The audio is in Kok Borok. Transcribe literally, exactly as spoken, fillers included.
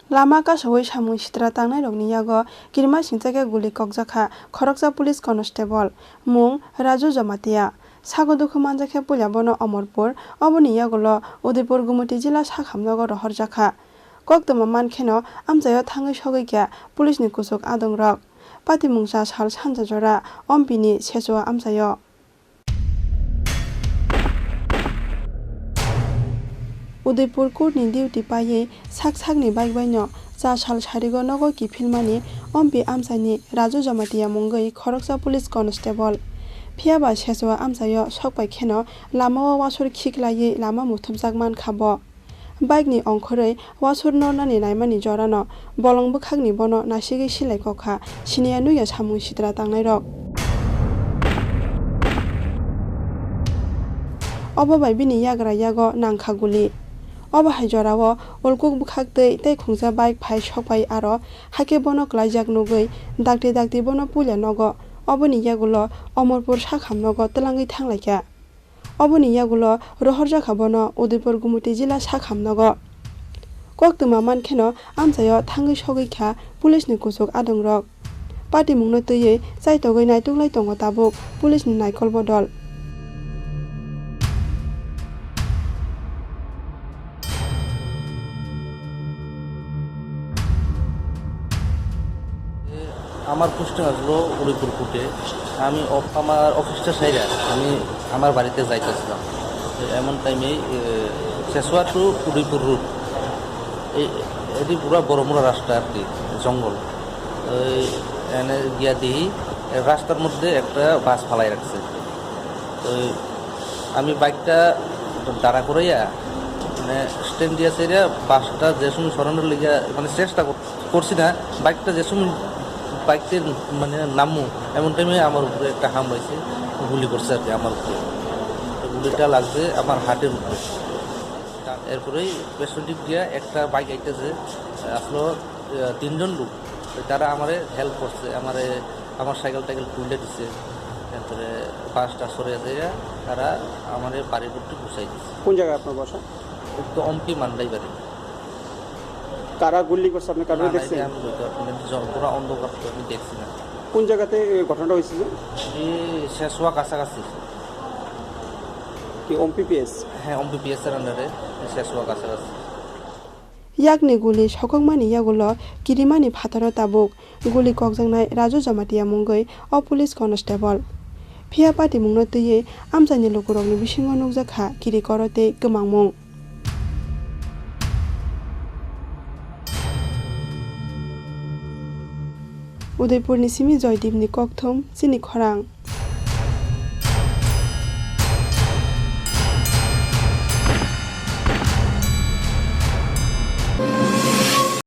Lama kasaui samung sitra tangnairokni yago kirimasingcha khe guli kokjakha khoroksa police constable, mung Raju Jamatia. Sago dukhu manjakhe puila bono Omorpur, oboni yagulo Udaipur Gumoti jila sakhamnogo rohorjakha. Koktwma mankheno amchaio thangwi sogwi kha police ni kuchuk adongrok. Patimung cha sal sanja jora Ompini Sechua amchaio. Udaipur court ni duty paiwi sak sakni bike baino cha sal sarigo nogo kiphilmani Ompi amchaini Raju Jamatia mungwi khoroksa police constable. Phiyaba Sechua amchaio sokpai kheno lamao wasur khiklaiwi lama muthupjak mankha bo. Bike ni ongkhorwi wasur nornani naimani jorano bolong bwkhakni bono nasigwi silai kokha siniya nuya samung sitra tangnairok. Obo bai bini yagra yago nangkha guli. Obo hai jorao ulkuk bwkhak twi tei khungsa bike phai sokpai aro hakhe bono klaijak nugwi dakti dakti bono puila nogo. Oboni yagulo Omorpur sakhamnogo twlangwi thanglaikha. Oboni yagulo rohorjakha bono Udaipur Gumoti jila sakhamnogo. Koktwma mankheno amchaio thangwi sogwi kha police ni kuchuk adongrok. Patimungno twiwi chaitogwi naituklai tongo tabuk police ni naikol bodol. আমার পোস্টিং আসলো উদয়পুর কোর্টে। আমি অফ-, আমার অফিসটা সাইরা আমি আমার বাড়িতে যাইতেছিলাম। এমন টাইমে, এ, চেচুয়া টু উদয়পুর রোড, এই, এটি পুরা বড়মুড়া রাস্তা আর কি, জঙ্গল। ওই এনে গিয়া দেখি রাস্তার মধ্যে একটা বাস ফালাই রাখছে। তো আমি বাইকটা দাঁড়া করাইয়া, মানে, স্ট্যান্ড দিয়া সেরিয়া বাসটা যে সময় সরানোর লিগে, মানে, চেষ্টা কর-, করছি না, বাইকটা যে সময় বাইকতে, মানে, নামমু, এমন টাইমে আমার উপরে একটা হামলা হয়েছে, গুলি করছে আর কি আমার উপরে। তো গুলিটা লাগছে আমার হার্টের উপরে। এরপরেই পেছন দিক দিয়া একটা বাইক আইতেছে, আসলো, আহ, তিনজন লোক। তো তারা আমারে হেল্প করছে, আমারে, আমার সাইকেল টাইকেল খুলে দিছে, তারপরে বাসটা সরে যায়, তারা আমারে বাড়ির উপরে গুছাই দিছে। কোন জায়গায় আপনার বাসা? তো অম্পি মান্দাই বাড়ি। কারা গুলি করছে আপনি কারোর না, না, দেখছেন? এটা আমি বলতে পারবো না, এটা জ-, পুরা অন্ধকার তো আমি দেখছি না। কোন জায়গাতে এই ঘটনাটা হয়েছিল? এই শেষোয়া কাছাকাছি। কি ওমপিপিএস? হ্যাঁ, ওমপিপিএস এর আন্ডারে শেষোয়া কাছাকাছি। Yakni guli sokokmani yagulo kirimani phataro tabuk guli kokjaknai Raju Jamatia mungwi o police constable. Phiya patimungno twiwi amchaini lukurokni bisingo nukjakha kiri koro tei kwmangmung. Udaipurni simi Joydipni kokthum chini khorang.